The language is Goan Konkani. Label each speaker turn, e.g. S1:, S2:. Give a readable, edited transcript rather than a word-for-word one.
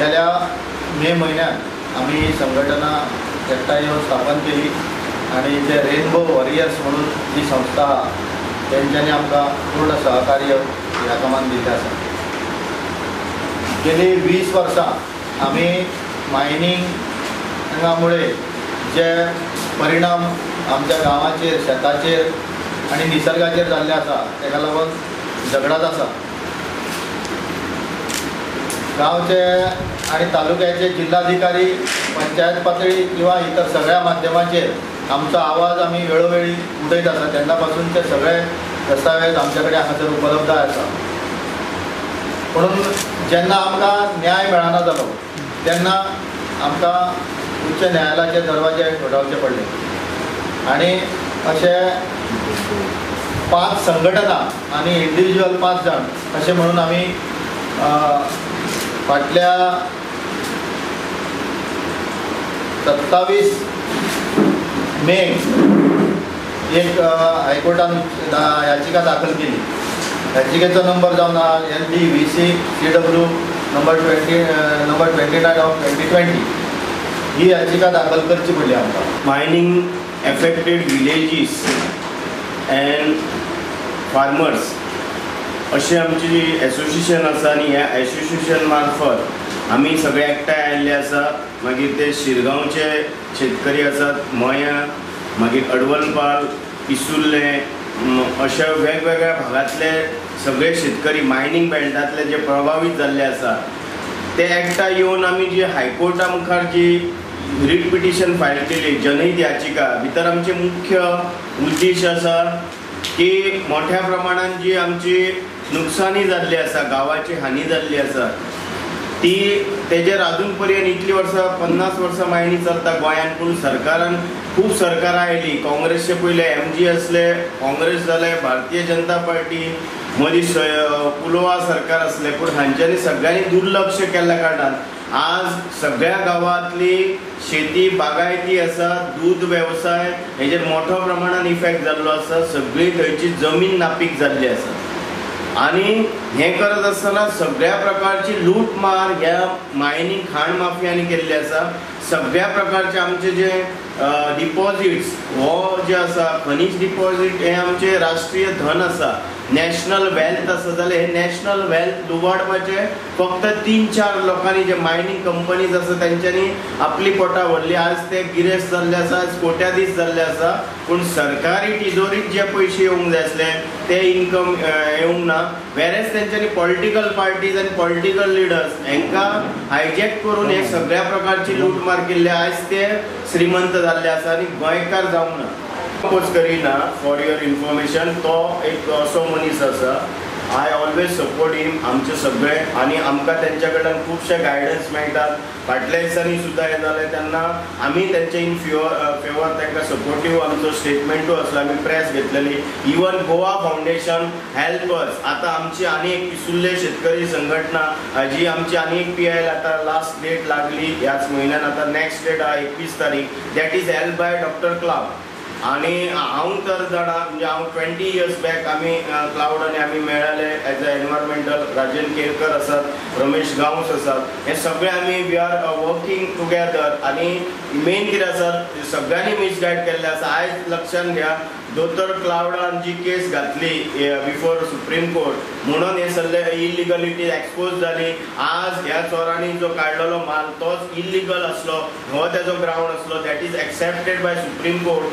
S1: गेल्या मे म्हयन्यात आमी ही संघटना एकठांय येवन स्थापन केली आनी जे रेनबो वॉरियर्स म्हणून जी संस्था आहा तेंच्यांनी आमकां पूर्ण सहकार्य ह्या कामान दिल्लें आसा. गेली 20 वर्सां आमी मायनिंगा मुळे जे परिणाम आमच्या गांवाचेर, शेताचेर आनी निसर्गाचेर जाल्ले आसा तेका लागून झगडात आसा. गांवचे आनी तालुक्याचे जिल्हाधिकारी, पंचायत पातळी किंवा इतर सगळ्या माध्यमाचेर आमचो आवाज आमी वेळोवेळी उडयत आसा. तेन्ना पासूनचे सगळे दस्तावेज आमच्या कडेन हांगासर उपलब्ध आसा. म्हणून जेन्ना आमकां न्याय मेळना जालो तेन्ना आमकां उच्च न्यायालयाचे दरवाजे ठोठावचे पडले आनी अशे 5 संघटना आनी इंडिविज्युअल 5 जाण अशें म्हणून आमी फाटल्या 27 मे एक हायकोर्टान याचिका दाखल केली. याचिकेचो नंबर जावन आहा LDVC CW number 29 of 2020. ही याचिका दाखल करची पडली आमकां.
S2: Mining affected villages and farmers अशें आमची एसोसिएशन आसा आनी ह्या एसोसिएशन मार्फत आमी सगळे एकठांय आयिल्ले आसा. मागीर ते शिरगांवचे शेतकरी आसात, मयां, मागीर अडवलपाल, पिसुर्लें अशा वेगवेगळ्या भागांतले सगळे शेतकरी मायनींग बेल्टांतले जे प्रभावीत जाल्ले आसा ते एकठांय येवन आमी जी हायकोर्टा मुखार जी रिट पिटिशन फायल केली, जनहीत याचिका, भितर आमचे मुख्य उद्देश आसा की मोठ्या प्रमाणान जी आमची नुकसानी जाल्ली आसा, गांवाची हानी जाल्ली आसा ती तेजेर आजून पर्यंत इतली वर्सां 50 वर्सां मायनी चलता गोंयांत, पूण सरकारान खूब सरकारां आयलीं. काँग्रेसचे पयले MG आसले, काँग्रेस जाले, भारतीय जनता पार्टी, मदीं पुलोवा सरकार आसलें, पूण हांच्यांनी सगळ्यांनी दुर्लक्ष केल्ल्या कारणान आज सगळ्या गांवांतली शेती, बागायती आसा, दूद वेवसाय हेजेर मोठो प्रमाणान इफेक्ट जाल्लो आसा. सगळी थंयची जमीन नापीक जाल्ली आसा आनी हें करत आसतना सगळ्या प्रकारची लूटमार ह्या मायनींग खाण माफियांनी केल्ली आसा. सगळ्या प्रकारचे आमचे जे डिपॉजिट्स हो जे आसा खनीज डिपॉजीट हे आमचे राष्ट्रीय धन आसा, नॅशनल वेल्थ आसा, जाल्यार हे नॅशनल वेल्थ लुबाडपाचे फक्त 3-4 लोकांनी जे मायनींग कंपनीज आसा तेंच्यांनी आपली पोटां व्हरली. आज ते गिरेस्त जाल्ले आसा, आज कोट्याधीश जाल्ले आसा, पूण सरकारी तिजोरीत जे पयशे येवंक जाय आसले ते इन्कम येवंक ना. वेरेज तेंच्यांनी पॉलिटिकल पार्टीज आनी पॉलिटिकल लिडर्स हांकां हायजॅक करून हे सगळ्या प्रकारची लूटमार केल्ली. आयज ते श्रीमंत जाल्ले आसा आनी गोंयकार जावंक ना. अपोज करिना, फॉर your information, तो एक असो मनीस आसा, I always support him. आमचे सगळे आनी आमकां तेंच्या कडल्यान खुबशे गायडन्स मेळटात. फाटल्या दिसांनी सुद्दां हें जालें तेन्ना आमी तेंचे इन फेवर तांकां सपोर्टीव आमचो स्टेटमेंटूय आसलो, आमी प्रेस घेतलेली. Even Goa foundation help us. आतां आमची आनी एक पिसुर्ले शेतकरी संघटना हाजी आमची आनी एक PIL आतां लास्ट डेट लागली ह्याच म्हयन्यान, आतां नॅक्स्ट डेट आहा 21 तारीख, that is help by doctor Cloud. आनी हांव तर जाणा, म्हणजे हांव 20 इयर्स बॅक आमी क्लावड आनी आमी मेळ्ळे as a environmental, Rajan Kerkar आसात, रमेश गांवस आसात, हे सगळे आमी we are working together. आनी मेन कितें आसा, सगळ्यांनी मिसगायड केल्लें आसा. आयज लक्षांत घ्या, दोतोर क्लावडान जी केस घातली बिफोर सुप्रीम कोर्ट म्हणून हे सगळे इलिगलिटी एक्सपोज जाली. आज ह्या चोरांनी जो काडलेलो माल तोच इलिगल आसलो, हो तेजो ग्रावंड आसलो, that is accepted by supreme court.